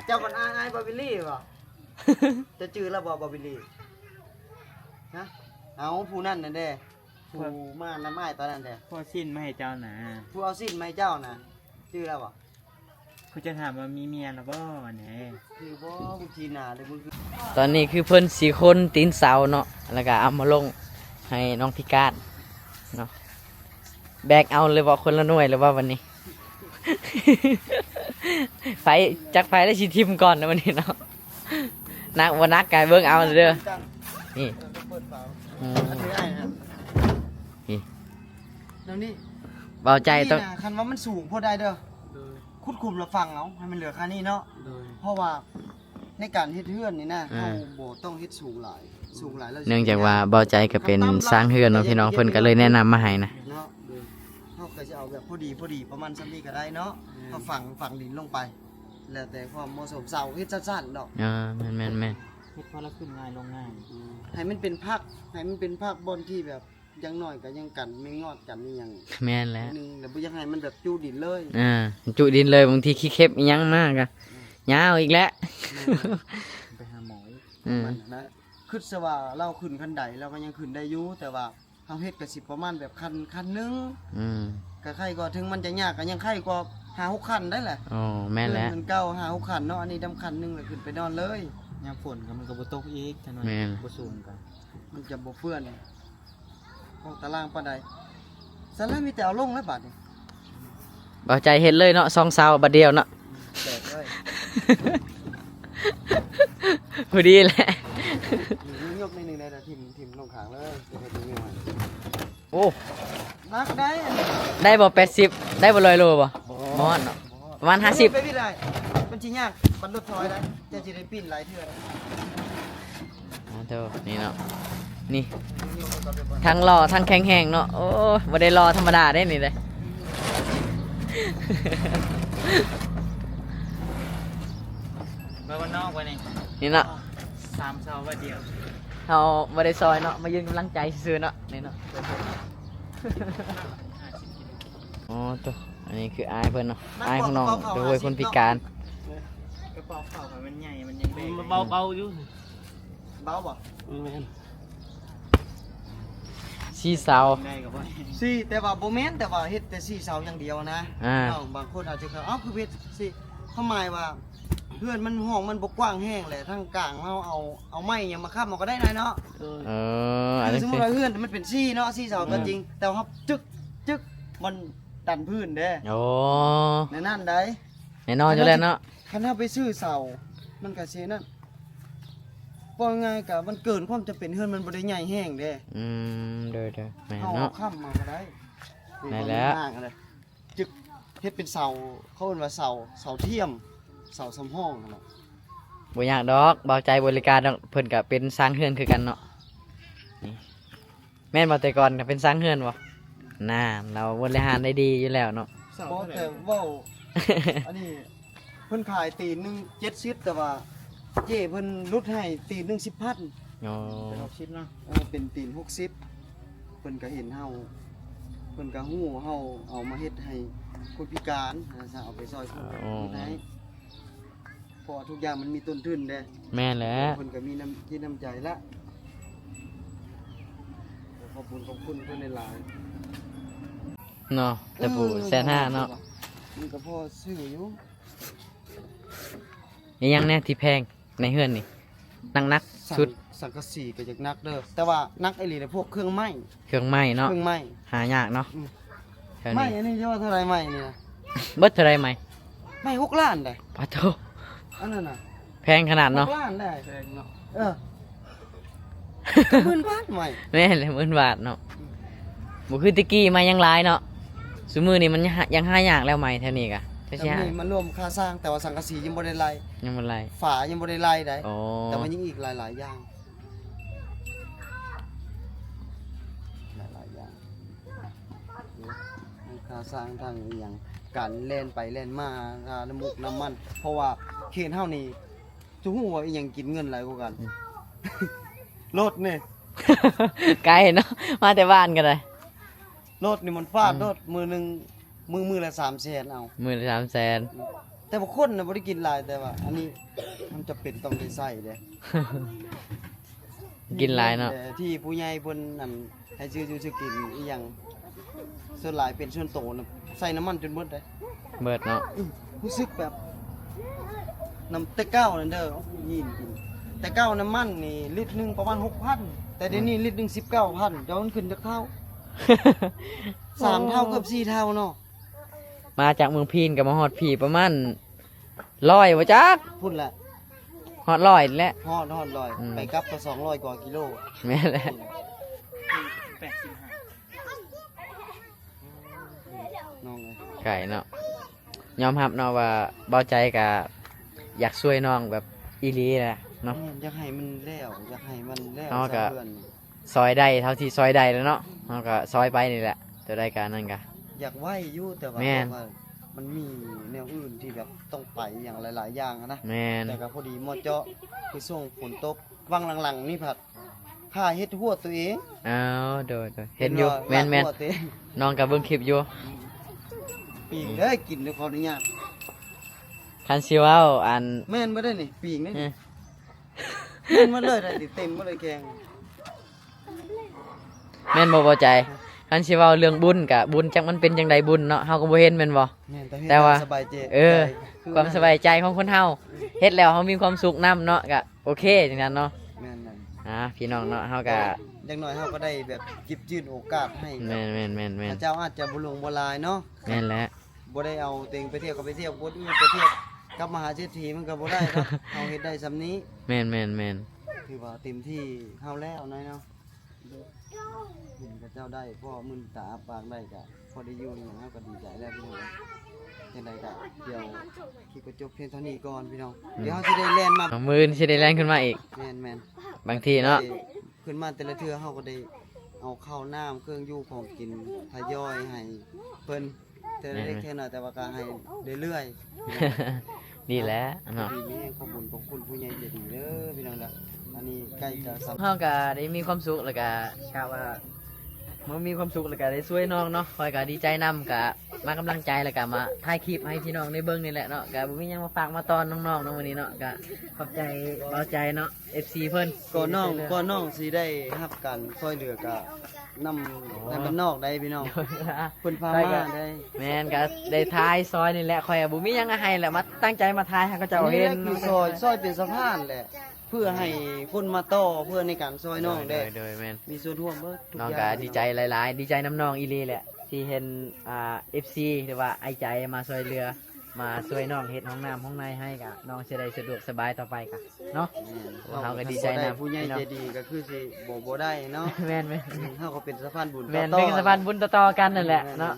ເຈົ້າມັນອາຍ ອາຍບາບິລລີບໍ່? ເຈົ້າຈື່ແລ້ວບໍ່ ບາບິລລີ? ຮະ? ເອົາ ຜູ້ນັ້ນນັ້ນເດ້ ຜູ້ມານຳອ້າຍຕອນນັ້ນເດ້ ຜູ້ເອົາຊີ້ນມາໃຫ້ເຈົ້ານະ ຜູ້ເອົາຊີ້ນມາໃຫ້ເຈົ້ານະ ຈື່ແລ້ວບໍ່? ຄືຈະຖາມວ່າມີເມຍແລ້ວບໍ່ ອັນນີ້ ຄືບໍ່ ບາງທີໜ້າເດ້. ຕອນນີ້ຄືເພິ່ນຊິຂົນຕີນເສົາເນາະ ແລ້ວກໍເອົາມາລົງໃຫ້ນ້ອງພິກາດເນາະ. ແບກເອົາເລີຍບໍ່ ຄົນລະໜ່ວຍເລີຍບໍ່ບັດນີ້? ໃຜ ຈັກໃຜໄດ້ຊິຖິ້ມກ່ອນນະບັດນີ້ເນາະ. ໜັກບໍ່ໜັກກໍເບິ່ງເອົາເດີ ນີ້. ອືມ ນີ້ ແນວນີ້ ເບົາໃຈຕ້ອງ ຄັນວ່າມັນສູງໂພດໄດ້ເດີ ຂຸດຂຸມແລ້ວຝັງເອົາ ໃຫ້ມັນເຫຼືອຄ່ານີ້ເນາະ. ເພາະວ່າ ໃນການເຮັດເຮືອນນີ້ນະ ອ່າ ເຮົາບໍ່ຕ້ອງເຮັດສູງຫຼາຍ ສູງຫຼາຍແລ້ວ ເນື່ອງຈາກວ່າເບົາໃຈກໍເປັນຊ່າງເຮືອນເນາະພີ່ນ້ອງ ເພິ່ນກໍເລີຍແນະນຳມາໃຫ້ນະເນາະ. ເອີ ເຮົາກໍຈະເອົາແບບພໍດີໆ ປະມານສ່ຳນີ້ກໍໄດ້ເນາະ. ເຮົາຝັງ ຝັງດິນລົງໄປ ແລ້ວແຕ່ຄວາມເໝາະສົມ. ເສົາເຮັດສັ້ນໆດອກ. ເອີ ແມ່ນໆໆ ເຮັດພໍລະຂຶ້ນງ່າຍລົງງ່າຍ. ອືມ ໃຫ້ມັນເປັນພັກ ໃຫ້ມັນເປັນພັກບ່ອນທີ່ແບບ ຢ່າງໜ້ອຍກໍຍັງກັນແມງງອດກັນອີ່ຫຍັງ. ແມ່ນແຫຼະ ໜຶ່ງແລ້ວບໍ່ຢາກໃຫ້ມັນແບບຈຸດິນເລີຍ. ອ່າ ຈຸດິນເລີຍ ບາງທີຂີ້ເຂັບອີ່ຫຍັງມາກໍ ອືມ ຍາວອີກແຫຼະ. ແມ່ນ ໄປຫາໝໍອີກ. ອືມ ມັນນະ ຄິດຊະວ່າລາວຂຶ້ນຂັ້ນໃດ ລາວກໍຍັງຂຶ້ນໄດ້ຢູ່ ແຕ່ວ່າເຮົາເຮັດກໍຊິປະມານແບບຂັ້ນ ຂັ້ນໜຶ່ງ. ອືມ ກໍໄຄກວ່າ ເຖິງມັນຈະຍາກກໍຍັງໄຄກວ່າຫ້າຫົກຂັ້ນໄດ້ແຫຼະ. ອໍ ແມ່ນແຫຼະ ຂຶ້ນເກົ່າຫ້າຫົກຂັ້ນເນາະ. ອັນນີ້ດຳຂັ້ນໜຶ່ງແລ້ວຂຶ້ນໄປນອນເລີຍ. ຍາມຝົນກໍມັນກໍບໍ່ຕົກອີກ ຖ້າໜ້ອຍ ແມ່ນ ບໍ່ສູງກໍ ມັນຈະບໍ່ເປື້ອນ. ອອກຕາລ່າງປານໃດ? ຊັ້ນແລ້ວມີແຕ່ເອົາລົງແລ້ວບາດນີ້. ເບົາໃຈເຮັດເລີຍເນາະ ສອງເສົາບາດດຽວເນາະ. ແຕກເລີຍ. ພໍດີແຫຼະ. ຍົກໜ້ອຍໜຶ່ງໄດ້ລະ ຖິ້ມ ຖິ້ມລົງຂ້າງເລີຍ ໂອ້ ໜັກໄດ໋ ໄດ້ບໍ່ ແປດສິບ ໄດ້ບໍ່ ຮ້ອຍໂລບໍ່? ບໍ່ຮອດເນາະ ປະມານຫ້າສິບ ໄປພີ່ໄດ້ ມັນຊິຍາກ ມັນລົດຖອຍໄດ້ ເຈົ້າຊິໄດ້ປີ້ນຫຼາຍເທື່ອ. ໂອ້ໂຕ ນີ້ເນາະ ນີ້ ທັງຫຼໍ່ທັງແຂງແຮງເນາະ ໂອ້ ບໍ່ໄດ້ຫຼໍ່ທຳມະດາເດ້ນີ້ເດ້. ເບິ່ງບ້ານນອກໄວ້ນີ້ ນີ້ເນາະ ສາມເສົາບາດດຽວ ເຮົາບໍ່ໄດ້ຊອຍເນາະ ມາຢືນກຳລັງໃຈຊື່ໆເນາະ ນີ້ເນາະ. ອໍ ໂຕ ອັນນີ້ຄືອ້າຍເພິ່ນເນາະ ອ້າຍຂອງນ້ອງໂດຍຄົນພິການ. ກະເປົາເຂົ້າມັນໃຫຍ່ ມັນຍັງແບກ ມັນເບົາໆຢູ່ ເບົາບໍ່? ແມ່ນ ສີ່ເສົາ ສີ່ ແຕ່ວ່າບໍ່ແມ່ນ ແຕ່ວ່າເຮັດແຕ່ສີ່ເສົາຢ່າງດຽວນະ. ອ່າ ນ້ອງບາງຄົນອາດຈະ ເອົ້າ ຄືເຮັດສີ່ ຄວາມໝາຍວ່າ ເຮືອນມັນຫ້ອງມັນບໍ່ກວ້າງແຮງແຫຼະ ທາງກາງເຮົາເອົາ ເອົາໄມ້ຫຍັງມາຄ້ຳເອົາກະໄດ້ນາຍເນາະ. ເອີ ຄືສົມມຸດວ່າເຮືອນມັນເປັນສີ່ເນາະ ສີ່ເສົາກະຈິງ ແຕ່ວ່າເຮົາຈຶກ ຈຶກ ມັນດັນພື້ນເດ້. ໂອ້ ແນວນັ້ນໃດ໋ ແນ່ນອນຢູ່ແລ້ວເນາະ. ຄັນເຮົາໄປຊື້ເສົາ ມັນກະຊິນັ້ນ ເວົ້າງ່າຍໆ ກະມັນເກີນຄວາມຈຳເປັນ ເຮືອນມັນບໍ່ໄດ້ໃຫຍ່ແຮງເດ້. ອືມ ໂດຍໆ ແມ່ນເນາະ ເຮົາຄ້ຳເອົາກະໄດ້. ແມ່ນແລ້ວ ຈຶ່ກເຮັດເປັນເສົາ ເຂົາເອີ້ນວ່າເສົາ ເສົາທຽມ ເສົາສຳຮອງຫັ້ນແຫຼະ. ບໍ່ຍາກດອກ ບ່າວໃຈບໍລິການດອກ ເພິ່ນກະເປັນຊ່າງເຮືອນຄືກັນເນາະ. ນີ້ ແມ່ນບໍ່ ແຕ່ກ່ອນກະເປັນຊ່າງເຮືອນບໍ່? ນາ ລາວບໍລິຫານໄດ້ດີຢູ່ແລ້ວເນາະ. ບໍ່ ແຕ່ເວົ້າ ອັນນີ້ ເພິ່ນຂາຍຕີນໜຶ່ງເຈັດສິບ ແຕ່ວ່າເຈ້ເພິ່ນຫຼຸດໃຫ້ຕີນໜຶ່ງສິບພັນ. ອໍ ເປັນຫົກສິບເນາະ. ເອີ ເປັນຕີນຫົກສິບ ເພິ່ນກະເຫັນເຮົາ ເພິ່ນກະຮູ້ວ່າເຮົາເອົາມາເຮັດໃຫ້ຄົນພິການ ເອົາໄປຊ່ອຍຄົນພິການໃຫ້ ເພາະວ່າທຸກຢ່າງມັນມີຕົ້ນທຶນເດ້. ແມ່ນແຫຼະ ເພິ່ນກະມີນ້ຳຈິດນ້ຳໃຈລະ ຂອບຄຸນ ຂອບຄຸນເພິ່ນຫຼາຍໆ ເນາະ. ຕະປູ ເອີ ແສນຫ້າເນາະ ມັນກະພໍຊື້ຢູ່. ອີຫຍັງແດ່ທີ່ແພງໃນເຮືອນນີ້ ໜັກໆສຸດ? ສັງ ສັງກະສີກະຢາກໜັກເດີ ແຕ່ວ່າໜັກອີ່ຫຼີແຫຼະ ພວກເຄື່ອງໄມ້ ເຄື່ອງໄມ້ເນາະ ເຄື່ອງໄມ້ຫາຍາກເນາະ. ອືມ ແຖວນີ້ ໄມ້ອັນນີ້ເຈົ້າວ່າເທົ່າໃດ ໄມ້ນີ້ນະ? ເບິດເທົ່າໃດໄມ້? ໄມ້ຫົກລ້ານໃດ໋. ປາໂທ ອັນນັ້ນນະ ແພງຂະໜາດເນາະ ຫົກລ້ານໃດ໋. ເອີ ໝື່ນບາດໄມ້ ແມ່ນແຫຼະ ໝື່ນບາດເນາະ. ອືມ ບໍ່ຄືແຕ່ກີ້ ໄມ້ຍັງຫຼາຍເນາະ ຊຸມື້ນີ້ມັນຍັງຫາ ຍັງຫາຍາກແລ້ວ ໄມ້ແຖວນີ້ກະ ແຖວນີ້ມັນລວມຄ່າສ້າງ ແຕ່ວ່າສັງກະສີຍັງບໍ່ໄດ້ໄລ່ ຍັງບໍ່ໄລ່ ຝາຍັງບໍ່ໄດ້ໄລ່ໃດ໋. ອໍ ແຕ່ວ່າຍັງອີກຫຼາຍໆຢ່າງ ຫຼາຍໆຢ່າງ ທັງຄ່າສ້າງ ທັງອີ່ຫຍັງ ການແລ່ນໄປແລ່ນມາ ຄ່ານ້ຳມັນ ເພາະວ່າເຂດເຮົານີ້ ຈະຮູ້ວ່າອີ່ຫຍັງກິນເງິນຫຼາຍກວ່າກັນ. ອືມ ລົດນີ້ ໄກເນາະ ມາແຕ່ບ້ານກະໄດ້. ລົດນີ້ມັນຟາດ ອືມ ໂລດ ມື້ໜຶ່ງ ມື້ ມື້ລະສາມແສນເອົາ ມື້ລະສາມແສນ. ອືມ ແຕ່ບາງຄົນນະບໍ່ໄດ້ກິນຫຼາຍ ແຕ່ວ່າອັນນີ້ມັນຈຳເປັນຕ້ອງໄດ້ໃຊ້ເດ້ ກິນຫຼາຍເນາະ. ແຕ່ທີ່ຜູ້ໃຫຍ່ເພິ່ນ ອັນ ໃຫ້ຊື້ຢູ່ຊື້ກິນອີ່ຫຍັງ ສ່ວນຫຼາຍເປັນສ່ວນໂຕນະ ໃສ່ນ້ຳມັນຈົນເບິດເດ້. ເບິດເນາະ. ອືມ ຮູ້ສຶກແບບ ນຳແຕ່ເກົ່ານັ້ນເດີ ຍິນກິນ ແຕ່ເກົ່ານ້ຳມັນນີ້ລິດໜຶ່ງປະມານຫົກພັນ ແຕ່ດຽວນີ້ ອືມ ລິດໜຶ່ງສິບເກົ້າພັນ ແຕ່ວ່າມັນຂຶ້ນຈັກເທົ່າ ສາມເທົ່າ ເກືອບສີ່ເທົ່າເນາະ. ມາຈາກເມືອງພີນກະມາຮອດພີປະມານຮ້ອຍບໍ່ຈັກ ພຸ້ນແຫຼະ ຮອດຮ້ອຍແຫຼະ ຮອດ ຮອດຮ້ອຍ. ອືມ ໄປກັບກະສອງຮ້ອຍກວ່າກິໂລ. ແມ່ນແຫຼະ ນ້ອງເອີຍ ໄກເນາະ. ຍອມຮັບເນາະວ່າເບົາໃຈກະຢາກຊ່ວຍນ້ອງແບບອີ່ຫຼີແຫຼະເນາະ. ແມ່ນ ຢາກໃຫ້ມັນແລ້ວ ຢາກໃຫ້ມັນແລ້ວ ເຮົາກະ ຊອຍໄດ້ເທົ່າທີ່ຊອຍໄດ້ແຫຼະເນາະ ເຮົາກະຊອຍໄປນີ້ແຫຼະ ໂຕໃດກະອັນນັ້ນກະ ຢາກໄວຢູ່ ແຕ່ວ່າ ແມ່ນ ແບບວ່າມັນມີແນວອື່ນທີ່ແບບຕ້ອງໄປຫຍັງຫຼາຍໆຢ່າງຫັ້ນນະ. ແມ່ນ ແຕ່ກະພໍດີເໝາະເຈາະ ຄືຊ່ວງຝົນຕົກ ຫວ່າງຫຼັງໆນີ້ພັດ ຂ້າເຮັດຮົ້ວໂຕເອງ. ເອົາ ໂດຍໆ ເຫັນຢູ່ ເຫັນວ່າ ແມ່ນໆ ລ້າງຮົ້ວໂຕເອງ ນ້ອງກະເບິ່ງຄລິບຢູ່. ປີກເດີ ກິນ ຂໍອະນຸຍາດ ຄັນຊິເວົ້າ ອັນ ແມ່ນບໍ່ໄດ້ນີ້ ປີກນີ້ ເອີ ແມ່ນໝົດເລີຍ ໄດ້ເຕັມໝົດເລີຍແກງ. ແມ່ນບໍ່ ເບົາໃຈ? ຄັນຊິເວົ້າເລື່ອງບຸນກະບຸນ ຈັກມັນເປັນຈັ່ງໃດບຸນເນາະ ເຮົາກະບໍ່ເຫັນແມ່ນບໍ່? ແມ່ນ ແຕ່ເຮັດ ແຕ່ວ່າ ສະບາຍໃຈ ເອີ ຄວາມສະບາຍໃຈຂອງຄົນເຮົາ ເຮັດແລ້ວເຮົາມີຄວາມສຸກນຳເນາະ ກະໂອເຄຈັ່ງຊັ້ນເນາະ. ແມ່ນໆ ອ່າ ພີ່ນ້ອງເນາະ ເຮົາກະ ຢ່າງໜ້ອຍເຮົາກະໄດ້ແບບຫຍິບຍື່ນໂອກາດໃຫ້ ແມ່ນໆໆໆ ເຂົາເຈົ້າອາດຈະບໍ່ຫຼວງບໍ່ຫຼາຍເນາະ. ແມ່ນແຫຼະ ບໍ່ໄດ້ເອົາຕົວເອງໄປທ່ຽວ ກະໄປທ່ຽວ ຄົນອື່ນໄປທ່ຽວ ກັບມະຫາເສດຖີມັນກໍບໍ່ໄດ້ດອກ ເຮົາເຮັດໄດ້ສ່ຳນີ້ ແມ່ນໆໆ ຖືວ່າເຕັມທີ່ເຮົາແລ້ວນາຍເນາະ ເຫັນເຂົາເຈົ້າໄດ້ ພໍມືນຕາອ້າປາກໄດ້ກໍ ພໍໄດ້ຢູ່ຫຍັງເຮົາກໍດີໃຈແລ້ວພີ່ນ້ອງ ຈັ່ງໃດກໍດຽວຄລິບກໍຈົບພຽງເທົ່ານີ້ກ່ອນພີ່ນ້ອງ ດຽວເຮົາຊິໄດ້ແລ່ນມາ ມື້ອື່ນຊິໄດ້ແລ່ນຂຶ້ນມາອີກ ແມ່ນໆ ບາງທີເນາະ ຂຶ້ນມາແຕ່ລະເທື່ອເຮົາກໍໄດ້ເອົາເຂົ້ານ້ຳເຄື່ອງຢູ່ຂອງກິນທະຍອຍໃຫ້ເພິ່ນເທື່ອເລັກເທື່ອນ້ອຍ ແຕ່ວ່າກໍໃຫ້ເລື້ອຍໆ ນີ້ແຫຼະເນາະ ດີມີແຮງ ຂອບບຸນຂອບຄຸນຜູ້ໃຫຍ່ໃຈດີເດີພີ່ນ້ອງເດີ ອັນນີ້ໃກ້ຈະສຳ ເຮົາກໍໄດ້ມີຄວາມສຸກ ແລ້ວກໍກະວ່າ ເມື່ອມີຄວາມສຸກແລ້ວກໍໄດ້ຊ່ວຍນ້ອງເນາະ ຂ້ອຍກໍດີໃຈນຳ ກໍມາກຳລັງໃຈ ແລ້ວກໍມາຖ່າຍຄລິບໃຫ້ພີ່ນ້ອງໄດ້ເບິ່ງນີ້ແຫຼະເນາະ ກໍບໍ່ມີຫຍັງມາຝາກມາຕ້ອນນ້ອງໆເນາະ ມື້ນີ້ເນາະ ກໍຂອບໃຈເບົາໃຈເນາະ ເອັຟຊີເພິ່ນ ກໍນ້ອງ ກໍນ້ອງຊິໄດ້ຮັບການຊ່ອຍເຫຼືອກໍນຳໃນບ້ານນອກໄດ້ພີ່ນ້ອງ ເພິ່ນພາມາໄດ້ ແມ່ນ ກໍໄດ້ຖ່າຍຊ່ອຍນີ້ແຫຼະ ຂ້ອຍບໍ່ມີຫຍັງໃຫ້ແຫຼະ ມາຕັ້ງໃຈມາຖ່າຍໃຫ້ເຂົາເຈົ້າເຫັນ ນີ້ແຫຼະຄືຊ່ອຍ ຊ່ອຍເປັນສະພານແຫຼະ ເພື່ອໃຫ້ຄົນມາຕໍ່ ເພື່ອໃນການຊ່ອຍນ້ອງແດ່ ໂດຍໆ ໂດຍ ແມ່ນ ມີສ່ວນຮ່ວມເບິດທຸກຢ່າງ ນ້ອງກໍດີໃຈຫຼາຍໆ ດີໃຈນຳນ້ອງອີ່ຫຼີແຫຼະ ທີ່ເຫັນ ອ່າ ເອັຟຊີ ຫຼືວ່າອ້າຍໃຈມາຊ່ວຍເຫຼືອ ມາຊ່ວຍນ້ອງເຮັດຫ້ອງນ້ຳຫ້ອງໃນໃຫ້ ກະນ້ອງຊິໄດ້ສະດວກສະບາຍຕໍ່ໄປກະເນາະ ແມ່ນ ເຮົາກໍດີໃຈນຳ ຜູ້ໃຫຍ່ໃຈດີກໍຄືຊິບໍ່ ບໍ່ໄດ້ເນາະ ແມ່ນໆ ເຮົາກໍເປັນສະພານບຸນ ແມ່ນ ຕໍ່ໆ ເປັນສະພານບຸນຕໍ່ໆກັນນັ້ນແຫຼະເນາະ